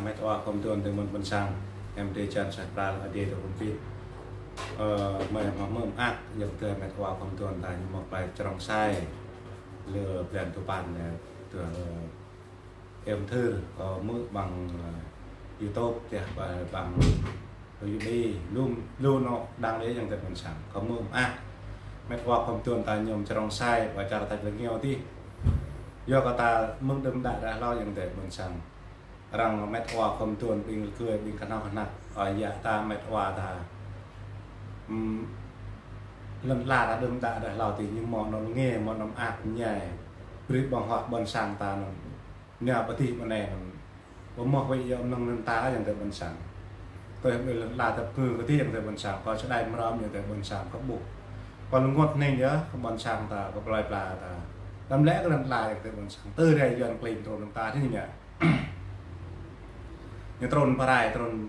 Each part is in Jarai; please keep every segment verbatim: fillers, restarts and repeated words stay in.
Met wa khŏm tuan tơ mơ̆n ƀôn sang, em tơ čan sa pral adai tơ ƀun pit. Ơ, mơi mă mơ̆m ak, yơ̆ng tơ met wa khŏm tuan ta ñu mă plai črong sai. Lơ plan tu pan, ơ, tơ, ơ, em thơ, ơ, mơ̆ ƀăng, ơ, YouTube, tơ, ƀăng, ƀăng, ơ, YouTube, lum, lu nŏ, đang lĕ yơ̆ng tơ ƀôn sang. Khŏm mơ̆m ak, met wa khŏm tuan ta ñu mă črong sai, wa čar ta lơ ngiao tih. Yua kơ ta mơ̆ng đưm đă ră hlâo yơ̆ng tơ ƀôn sang. Arăng met wa khŏm tuan ƀing rơgơi ƀing kơhnâo kơhnăk, ơ, yă ta met wa ta. Ưm, lŏn ala ta đưm đă ră hlâo tih ñu mơ̆ nŏm nge, mơ̆ nŏm ak mơñai. Brơi ƀơ̆ng huă ƀôn sang ta nŏm. Nao pơ tih mơ̆ anai nŏm. Ƀu mơ̆ wơ̆t yơ̆ mơ̆ng nŏm ta yơ̆ng tơ ƀôn sang. Tui hăng lŏn ala ta pơngư kơ tih yơ̆ng tơ ƀôn sang. Kơ čơđai mơrơm yơ̆ng tơ ƀôn sang kơ ƀuh. Kơ lơngot hnĭng yơh, kơ ƀôn sang ta, kơ plơi pla ta. Đăm lĕ kơ lŏn ala yơ̆ng tơ ƀôn sang. Tơ rai Yuan klin trŭn nŏm ta tih ñu. Ñu trŭn pơrai, trŭn,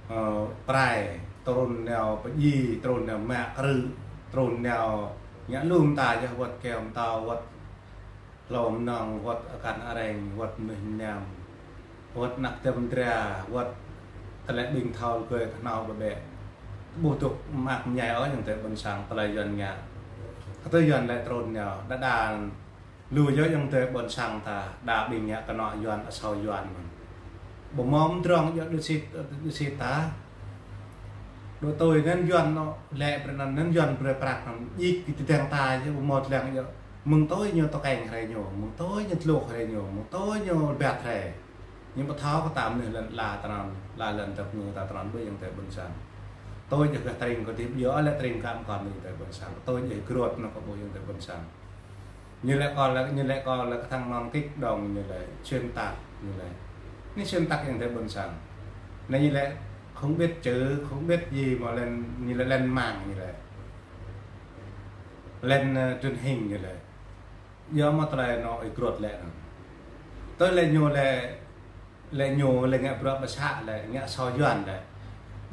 ơ, pơrai, trŭn nao pơdjai, trŭn nao mă krư̆, trŭn nao ngă lum ta yơh wơ̆t keo mơtâo, wơ̆t hlô mơnơ̆ng, wơ̆t akan areng, wơ̆t mơnuih mơnam, wơ̆t anak tơm dra, wơ̆t tơlơi ƀing thâo rơgơi kơhnâo ƀơƀĕ. Ƀu dŏ mă ak mơñai ôh yơ̆ng tơ ƀôn sang tơlơi Yuan ngă. Kơ tơ Yuan lĕ trŭn nao, đa đa Lu yơh yơ̆ng tơ ƀôn sang ta, đa ƀing ngă kơnŏ Yuan, asâo Yuan mơ̆n. Ƀu mơ̆ mơdrŏng yơh đơ sĭt, đơ sĭt ta. Đơ tui anŭn Yuan nŏ lĕ brơi anŭn, anŭn Yuan brơi prăk anŭn, djik kơ tơdang ta yơh ƀu mơ̆ tơlang yơh. Mơ̆ng tui ñu tơkeng hrơi ñu, mơ̆ng tui ñu tơluh hrơi ñu, mơ̆ng tui ñu rơbat hrơi. Ñu ƀu thâo kơ ta mơnuih lŏn ala ta anŭn, ala lŏn tơpơngư ta anŭn ƀu yơ̆ng tơ ƀôn sang. Tui yơh gah tring kơ tih ƀu yơh lĕ tring kăm kon yơ̆ng tơ ƀôn sang. Tui yơh grot nŏ kơ ƀu yơ̆ng tơ ƀôn sang. Ñu lĕ kơ lĕ, ñu lĕ kơ lĕ kơthăng non kik dong ñu lĕ xuyên tạc ñu lĕ. Anai xuyên tạc yơ̆ng tơ ƀôn sang. Anai ñu lĕ không biết chữ, không biết gì mà lên, ñu lĕ lên mạng ñu lĕ. Lên, ơ, truyền hình ñu lĕ. Yơh mơ̆ tơlơi nŏ ih grot lĕ anŭn. Tui lĕ ñu lĕ Lĕ ñu, lĕ ngă bruă ƀơsă lĕ, ngă asâo Yuan lĕ.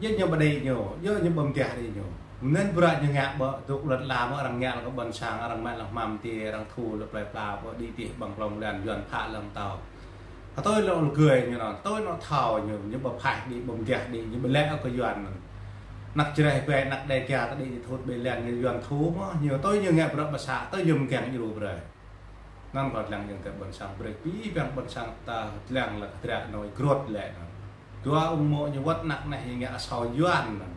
Yơh ñu ƀu đĭ ñu, yơh ñu ƀu mơtiah đĭ ñu. Mơnơ̆ng bruă ñu ngă ƀu dŏ lŏn ala mơ̆ arăng ngă lăng kơ ƀôn sang, arăng mă lăng hmam ti, arăng thu lăng plơi pla, ƀu đĭ tih ƀăng klong lan Yuan phă lăng tâo. Kơ tui lŏ rơgơi ñu anŭn, tui nŏ thâo ñu, ñu ƀu phaih đĭ, ƀu mơtiah đĭ, ñu ƀu lĕ kơ Yuan anŭn. Anak Jrai ƀai, anak Dega ta đĭ ñu thut ƀai lan ñu Yuan thu mơ̆, ñu tui ñu ngă bruă ƀơsă, tui ñu mơkeng djru brơi. Anŭn kơ tơlang yơ̆ng tơ ƀôn sang brơi abih bang ƀôn sang ta tơlang lĕ kơdră nŏ ih grot lĕ anŭn. Dua ung mô̆ ñu wơ̆t anak anai ngă asâo Yuan anŭn.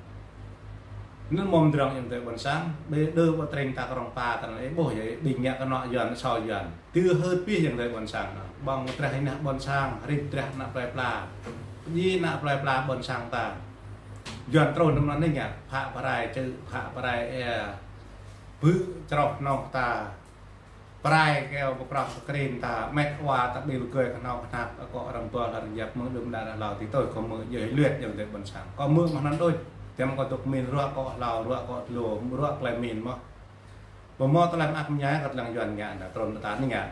Anŭn mơ̆ mơdrŏng yơ̆ng tơ ƀôn sang, ƀơi đơ ƀu tring ta krong pa ta anŭn, ih ƀuh yơh, ƀing ngă kơnŏ Yuan, asâo Yuan. Tơ hơt abih yơ̆ng tơ ƀôn sang anŭn. Ƀơ̆ng drah ih nah ƀôn sang, rĭm drah ană plơi pla. Pơdjai ană plơi pla ƀôn sang ta. Yuan trŭn anŭn anai ngă, phă pơrai čư̆, phă pơrai ê, bư̆ čroh nŏh ta. Prai keo pơkrah pơkrin ta, met wa ta ƀing rơgơi kơhnâo kơhnăk, akŏ arăng bơl arăng yap mơ̆ng đưm đă ră hlâo tih tui kơ mơ̆ djơ̆ luet yơ̆ng tơ ƀôn sang. Kơ mơ̆ mơ̆ anŭn đôč, tơm kơ dŏ min ruă akŏ hlâo, ruă akŏ tơlô, ruă tơlơi min mơ̆. Ƀu mơ̆ tơlơi mơak mơñai kơ tơlang Yuan ngă, anŭn trŭn ta anai ngă.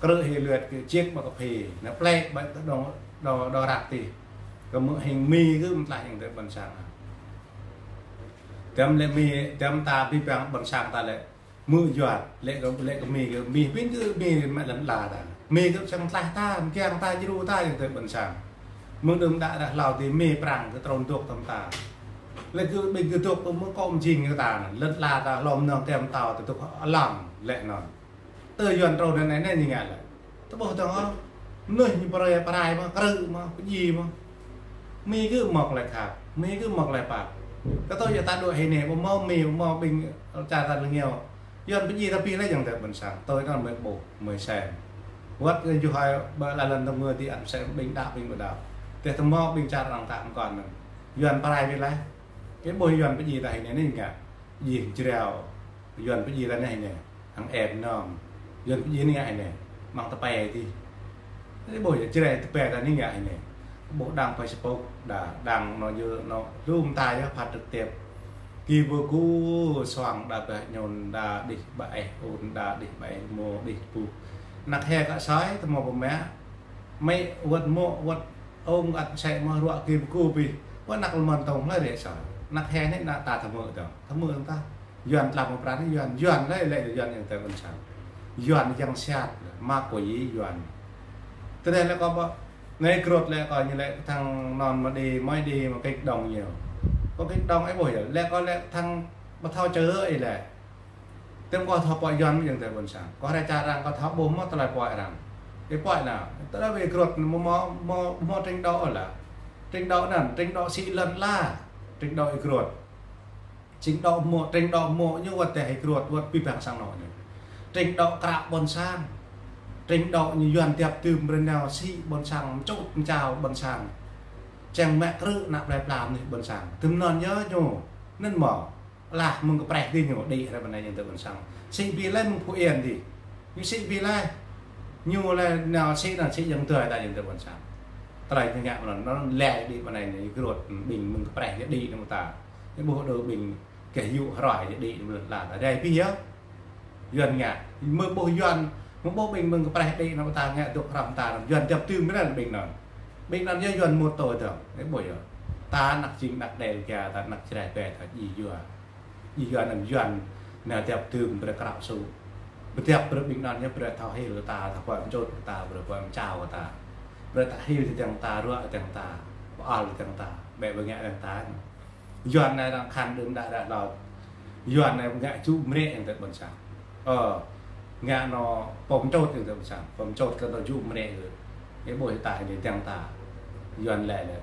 Krư̆ hĭ luet kơ čik ƀă kơphê, anŭn plĕ ƀă đô, đô, đô răk tih. Kơ mơ̆ hing mi kơ mơtlaih yơ̆ng tơ ƀôn sang. Tơm lĕ mi, tơm ta abih bang ƀôn sang ta lĕ. Mơ̆ Yuan, lĕ kơ, lĕ kơ mi kơ, mi ƀing kơ mi mă lŏn ala ta. Mi kơ čang tlaih ta, mơkiăng ta, djru ta, yơ̆ng tơ ƀôn sang. Mơ̆ng đưm đă ră hlâo tih mi prăng kơ trŭn dŏ tơm ta. Lĕ kơ ƀing kơ dŏ kơ mơ̆ kŏ mơjing kơ ta, lŏn ala ta, hlŏm nong tơm tâo, tơ dŏ alăng, lĕ anŭn. Tơ Yuan trŭn anai anai ñu ngă lĕ. Tơ ƀuh tơ̆ng ôh, mơnuih ñu pơrai, pơrai mơ̆, krư̆ mơ̆, pơdjai mơ̆. Mi kơ mơ̆ tơlơi khăp, mi kơ mơ̆ tơlơi pap. Kơ tui yơh ta dŏ hĭ anai, ƀu mơ̆ mi, ƀu mơ̆ ƀing čar ta lơ ngiao. Yuan pơdjai ta abih lĕ yơ̆ng tơ ƀôn sang. Tui anŭn mơi ƀuh, mơi sem. Wơ̆t kơ yua hơ̆i ƀơi ala lŏn tơpơngư tih ăt sem ƀing đaŏ ƀing ƀu đaŏ. Tơdah tơmơ̆ ƀing čar arăng kă mơkŏn anŭn. Yuan pơrai abih lĕ. Kơ ƀuh Yuan pơdjai ta hĭ anai anai ngă. Jing jrao, Yuan pơdjai ta anai anai, hăng ĕp nong, Yuan pơdjai anai ngă anai, mơ̆ng tơpai tih. Anai ƀuh yơh, Jrai tơpai ta anai ngă anai. Ƀuh đăng Facebook, đa, đăng nŏ yơh, nŏ lum ta yơh phát trực tiếp. Ki bơ ku suang đa ƀah ñun, đa đih ƀa eh un, đa đih ƀa eh mô, đih ƀuh. Anăk he kă soi, tơmơ̆ pơmă. Mơi wơ̆t mô̆, wơ̆t ung ăt sĕ mơ̆ ruă ki bơ ku abih. Wơ̆t anăk lơmơ̆n tong hlơi rĕ soi. Anăk he anai anăk ta tơmơ̆ tong. Tơmơ̆ tong ta. Yuan tlam mơ̆ pran Yuan, Yuan lĕ lĕ Yuan yơ̆ng tơ ƀôn sang. Yuan yang siat, ma quỷ Yuan. Tơdah lĕ kơ ƀă, Anai Grut lĕ kơ ñu lĕ thăng anŭn mă đi, mă đi mă kích động ñu. Kơ kích động ih ƀuh yơh, lĕ kơ lĕ thăng ƀu thâo čơ ih lĕ. Tơm kơ thâo pơ Yuan mơ̆ ayŏng adơi ƀôn sang. Kơ hrơi čar arăng kơ thâo ƀuh mơ̆ tơlơi pơhiăp arăng. Ih pơhiăp anai. Tơdah ih Grut mơ̆, mơ̆, mơ̆ trình độ lĕ. Trình độ anŭn, trình độ sĭ lŏn ala. Trình độ ih Grut. Trình độ mơ̆, trình độ mơ̆ ñu wơ̆t tơ ih Grut, wơ̆t pi bang sang anŏ ñu. Trình độ krao ƀôn sang. Trình độ ñu Yuan djŏp tŭm brơi nao sĭ ƀôn sang, mčŭt mčao ƀôn sang. Čang mă krư̆ ană plơi pla mơnuih ƀôn sang. Tơm anŭn yơh ñu. Anŭn mơ̆. Lah mơ̆ng kơ preh tơ ñu đĭ hrơi pơ anai ayŏng adơi ƀôn sang. Sĭ pi lĕ mơ̆ng Phú Yên tơ. Ñu sĭ pi lĕ. Ñu lĕ nao sĭ anŭn sĭ ayŏng adơi ta ayŏng adơi ƀôn sang. Tơlơi ñu ngă mơ̆n anŭn lĕ đĭ pơ anai ñu Grut ƀing mơ̆ng kơ preh đĭ anŭn ta. Ih ƀuh đơ ƀing kơ yŭ hrơi đĭ anŭn lĕ ta. Rai pi yơh. Yuan ngă. Mơ̆ ƀuh Yuan, mơ̆ ƀuh ƀing mơ̆ng kơ preh đĭ anŭn ta ngă dŏ hrăm ta. Yuan djŏp tŭm mơ̆n ƀing anŭn. Ƀing anŭn yơh Yuan mŭt tui dơ̆ng. Ih ƀuh yơh. Ta anăk jing anăk Đêga, ta anăk Jrai pe ta djai yua. Djai yua anŭn Yuan nao djŏp tŭm brơi krao sĭ. Pơdjŏp brơi ƀing anŭn yơh brơi thâo hil ta, thâo pơmčŭt ta, brơi pơmčao ta. Brơi ta hil tơdang ta, ruă tơdang ta, pơal tơdang ta, ƀĕ ƀơi ngă tơdang ta. Yuan anai arăng khăn đưm đă đă lŏt. Yuan anai ngă jŭ mrĕ ayŏng adơi ƀôn sang. Ơ, ngă anŏ pơmčŭt ayŏng adơi ƀôn sang. Pơmčŭt kơ anŏ jŭ mrĕ kơ. Ih ƀuh ta anai tơdang ta. Yuan lĕ lĕ.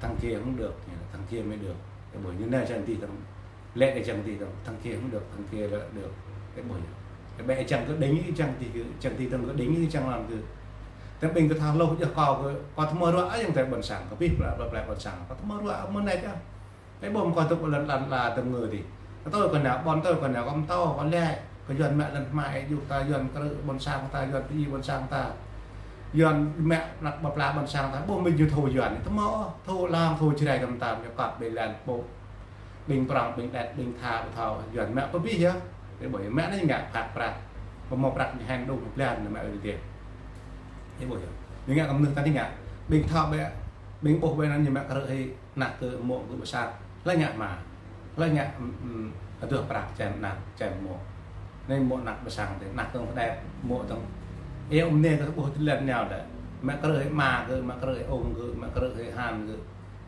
Thằng kia không được, thằng kia mới được. Ih ƀuh ñu anai čang tih tơm. Lĕ kơ čang tih tơm. Thằng kia không được, thằng kia là được. Ih ƀuh ñu. Ih ƀuh čang kơ đing, čang tih kơ, čang tih tơm kơ đing, čang lăm kơ. Tơm ƀing kơ thâo hluh yơh kơ, kơ, kơ tơmơ̆ ruă ayŏng adơi ƀôn sang. Kơ pih pla, pla, pla ƀôn sang. Kơ tơmơ̆ ruă mơ̆n anai yơh. Ih ƀuh mơ̆ kơ dŏ lŏn, lŏn ala tơm ngơ tih. Kơ tui kơ nao, ƀôn tui kơ nao, kơ mơtô, kơ lĕ. Kơ Yuan mă lŏn hmai, ih yŭ ta, Yuan krư̆ ƀôn sang ta, Yuan pơdjai ƀôn sang ta. Yuan mă anăk plơi pla ƀôn sang ta, ƀuh mơ̆ ñu thâo Yuan. Tơmơ̆, thâo lăng, thâo Jrai tơm ta, ñu kăp ƀơi lŏn pô. Ƀing prŏng, ƀing đet, ƀing tha, ƀu thâo, Yuan mă pơbih yơh. Ih ƀuh, mă anai ngă phak prăk. Pơmâo prăk ñu hên đŭng blan, mă ƀơi tih. Ih ƀuh yơh. Ñu ngă kơ mơnuih ta anai ngă. Ƀing thâo ƀĕ, ƀing ƀuh ƀĕ anŭn ñu mă krư̆ hĭ. Anăk kơ mô̆ kơ pơsat, laĭ ngă ama, laĭ ngă, ưm, ưm, aduh prăk čem anăk, čem mô̆. Anai mô̆ anăk pơsang tih, anăk tơ̆ng pơđĕt, mô̆ tơ̆ng. Ih ƀuh mơnê kơ ƀuh tơlơi nao đĕ. Mă krư̆ hĭ ama kơ, mă krư̆ hĭ ung kơ, mă krư̆ hĭ han kơ.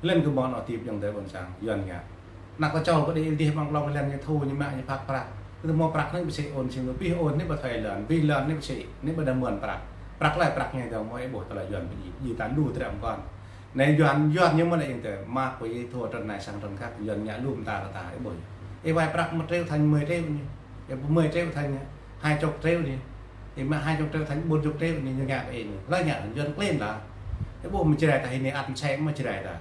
Lĕ kơ mơ̆n anŏ tip ayŏng adơi ƀôn sang, Yuan ngă. Anăk kơ čô kơ đĭ tih mơ̆ng klŏng lĕ ñu thâo ñu mă ñu phak prăk. Kơ tơmâo prăk anai pơsĭ ôn sĭ ngơ, pih ôn anai pơthâo lŏn, pih lŏn anai pơsĭ, anai ƀu đa mơ̆n prăk. Prăk laĭ prăk ñu tơ̆ng mơ̆ ih ƀuh tơlơi Yuan pơdjai, djai ta lu trĕm kơn. Anai Yuan, Yuan ñu mơ̆ lĕ ayŏng adơi, mă kơ ih thâo trăn anai sang trăn khăk, Yuan ngă lu mơta kơ ta, ih ƀuh. Ih wai prăk một triệu thành mười triệu anai. Ih ƀuh mười triệu thành hai chục triệu anai. Ih mă hai chục triệu thành bốn chục triệu anai, ñu ngă kơ ih anai. Laĭ ngă Yuan klin lah. Ih ƀuh mơ̆ Jrai ta hĭ anai ăt mơsĕ mơ̆ Jrai ta.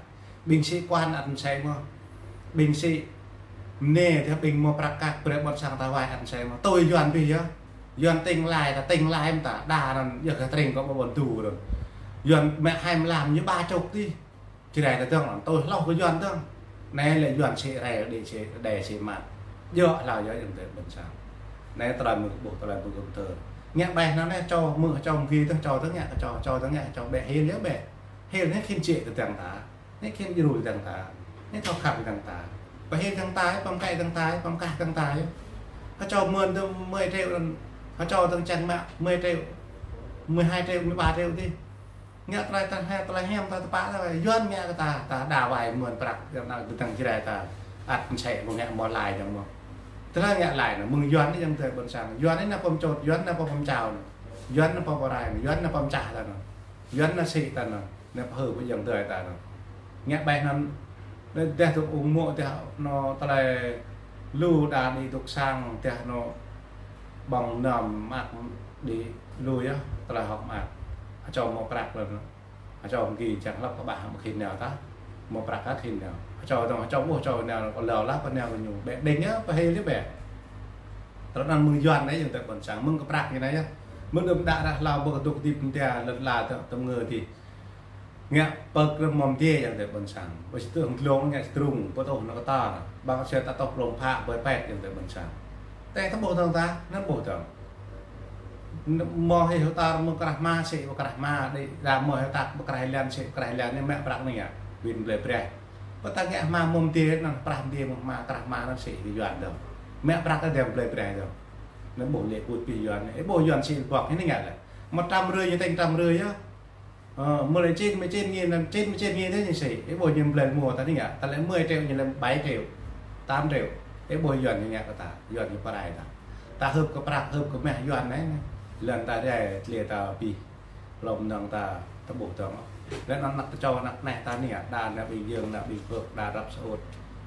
Ƀing sĭ kuan ăt mơsĕ mơ̆. Ƀing sĭ mơnê tơdah ƀing mâo prăk kăk brơi ƀôn sang ta wai ăt mơsĕ mơ̆. Tui Yuan pih yơh. Yuan tĭng lai ta, tĭng lai mơ̆ ta, đa anŭn yơh kơ tring kơ ƀôn ƀôn du anŭn. Yuan mă hai mlam ñu ba chục tih. Jrai ta dơ̆ng anŭn, tui hloh kơ Yuan dơ̆ng. Anai lĕ Yuan sĭ rai đĭ sĭ, đe sĭ mă. Djơ̆ hlâo yơh ayŏng adơi ƀôn sang. Anai tơlơi mơ̆ng ƀuh, tơlơi mơ̆ng kơm tơ. Ngă ƀai anŭn anai čô mơ̆, čô mơ̆ng gih dơ̆ng, čô dơ̆ng ngă, čô, čô dơ̆ng ngă, čô ƀĕ hil yơh ƀĕ. Hil anai khĭn čĕ tơdang ta. Anai khĭn djru tơdang ta. Anai thâo khăp tơdang ta. Pơhil tơdang ta, pơmkă tơdang ta, pơmkă tơdang ta. Hơčâo mơ̆n tơ mười triệu anŭn, hơčâo tơdang čang mă mười triệu, mười hai triệu, mười ba triệu tih. Ngă tơlơi ta hĕ, tơlơi hiam ta tơpă ta, Yuan ngă kơ ta, ta đa wai mơ̆n prăk, tơdang Jrai ta, ăt mơsĕ mơ̆ ngă mơ̆ lai dơ̆ng mơ̆. Tơlơi ngă lai anŭn, mơ̆ng Yuan anai ayŏng adơi ƀôn sang, Yuan anai nao pơmčŭt, Yuan nao pơmčao anŭn, Yuan nao pơrai anŭn, Yuan nao pơmčah ta anŭn, Yuan nao sĭ ta anŭn. Anai pơhư̆ pơjing tơlơi ta anŭn. Ngă ƀai anŭn, tơdah tŭ ung mô̆ tơdah anŏ tơlơi lu đa đĭ dŏ sang tơdah anŏ ƀơ̆ng nơm mơak đĭ lu yơh, tơlơi hŏk mơak. Hơčâo mâo prăk lĕ anŭn. Hơčâo mơ̆ng gih čang hlăp kơ ƀah mơ̆ khĭn nao ta. Mâo prăk kơ khĭn nao. Hơčâo tơ̆ng, hơčâo ƀuh hơčâo nao, kơ lâo lah kơ nao kơ ñu. Ƀĕ đing yơh, pơhil yơh ƀĕ. Tơlơi anŭn mơ̆ng Yuan anai ayŏng adơi ƀôn sang, mơ̆ng kơ prăk ñu anai yơh. Mơ̆ng đưm đă rah hlâo ƀu kơ dŏ kơdip mơ̆n tơdah lŏn ala tơ, tơm ngơ tih. Ngă pơk rơmom dê ayŏng adơi ƀôn sang. Ƀơi sĭt tơ̆ng glông ngă sĭt trŭng, pơtôh nao kơ ta. Ƀăng sĕt ta tôh plông phă ƀơi pĕt ayŏng adơi ƀôn sang. Tơdah ta ƀuh tơ̆ng ta, anŭn ƀuh tơ̆ng. Mơ̆ hĭ hơtar mơ̆ krah hma sĭ pơkrah hma, đĭ đa mơ̆ hơtak pơkrah lăn sĭ pơkrah lăn anai mă prăk anai ngă. Wĭn blơi breh. Pơtă ngă hma mom dê anŭn prah dê mơ̆ hma krah hma anŭn sĭ kơ Yuan dơ̆ng. Mă prăk anai dơ̆ng blơi breh dơ̆ng. Anŭn ƀuh lĕ put pih Yuan anai. Ih ƀuh Yuan sĭ lơbŏk anai ngă lĕ. Mơ̆ trăm rơi ñu tĭng trăm rơi yơh. Ơ, mơ̆ lĕ chín mươi chín nghìn, chín mươi chín nghìn thế ñu sĭ. Ih ƀuh ñu blơi mơ̆ ta anai ngă, ta lĕ mười triệu ñu lĕ bảy triệu, tám triệu. Ih ƀuh Yuan ñu ngă kơ ta, Yuan ñu pơrai ta. Ta hưp kơ prăk, hưp kơ mah Yuan anai. Lŏn ta rai tơlơi ta pĭ. Lŏm nong ta tơƀuh tơ̆ng. Lĕ anŭn anăk tơčô anăk neh ta anai ngă, đa ană ƀing Yang, ană ƀing Phước, đa răp sơut.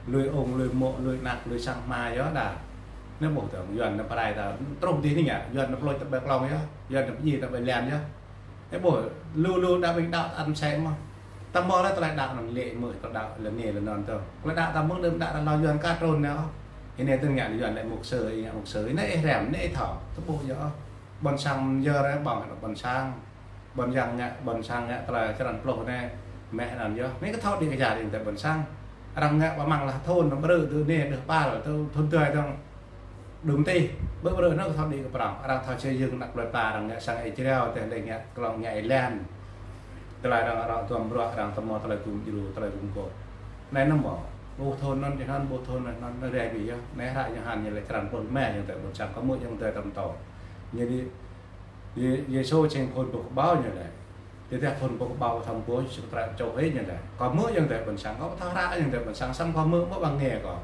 Lui ung, lui mŏ, lui anăk, lui sang hma yơh đa. Anai ƀuh tơ̆ng, Yuan anai pơrai ta. Truh dih anai ngă, Yuan anai plôč ta ƀơi klông yơh. Yuan anai pơdjai ta ƀơi lăn yơh. Ih ƀuh, lu lu đa ƀing đaŏ ta ăn sĕ mơ̆n. Ta mơ̆ lĕ tơlơi đaŏ anŭn lĕ mơ̆, tơlơi đaŏ lĕ anai lĕ anŭn tơ̆ng. Tơlơi đaŏ ta mơ̆ng đưm đă ta lŏ Yuan ka trun anai ôh. Ih anai tơ̆ng ngă Yuan lĕ mục sư, ih ngă mục sư. Ih anai ih hrăm, ih anai ih thâo. Tơƀuh yơh. Ƀôn sang yơh anai ƀơ̆ng ƀôn sang. Ƀôn sang ngă, ƀôn sang ngă tơlơi črăn pluh anai. Mă anŭn yơh. Anai kơ thâo đĭ kơ jăk ayŏng adơi ƀôn sang. Arăng ngă pơmăng lah thun, ƀrư̆ tơ anai, đưh păl, tơ thun tơi tơ̆ng. Đưm tih, ƀơ ƀrư̆ anŭn kơ thâo đĭ kơ prŏng. Arăng thâo čê yơ̆ng anăk plơi pla arăng ngă sang ih jrao, tơlơi ngă klông ngă ih lăn. Tơlơi arăng rŏ duăm bruă, arăng tơmâo tơlơi gum djru, tơlơi gum gôp. Anai anŭn mơ̆, ƀuh thun anŭn, jơhan ƀuh thun anŭn, anŭn rai ƀĭ yơh. Anai hră Yôhan ñu lĕ črăn pluh rơma ayŏng adơi ƀôn sang, kâo hmư̆ ayŏng adơi tơm tŏ. Ñu đĭ, Yê-, Yêsu jing phŭn boh kơƀâo ñu lĕ. Tơdah phŭn boh kơƀâo thâo ƀuh, Yêsu Krist čô hĭ ñu lĕ. Kâo hmư̆ ayŏng adơi ƀôn sang, kâo thâo hră ayŏng adơi ƀôn sang, samơ̆ kâo hmư̆ mơ̆ ƀăng ngă kâo.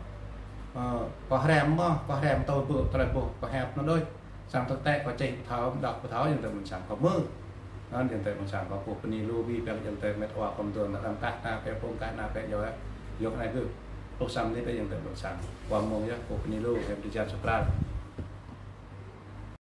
Ơ, kâo hrăm mơ̆, kâo hrăm tui ƀuh, tơlơi ƀuh, kâo hiăp anŭn đôč. Samơ̆ tơ̆ tĕ kâo čih thâo, đŏk thâo ayŏng adơi ƀôn sang, kâo hmư̆. Anŭn ayŏng adơi ƀôn sang, kâo pơpŭ bơni lu abih bang ayŏng adơi met wa kơ mơ̆ng tơ̆ng, anăm kah ană pĕ pŭng kah ană pĕ yơh. Yua kơ anai kơ, pluh sa mơnit ayŏng adơi ƀôn sang. Kâo mơ̆ng yơh, pơpŭ bơni lu, hiăp tơjăn sơkral.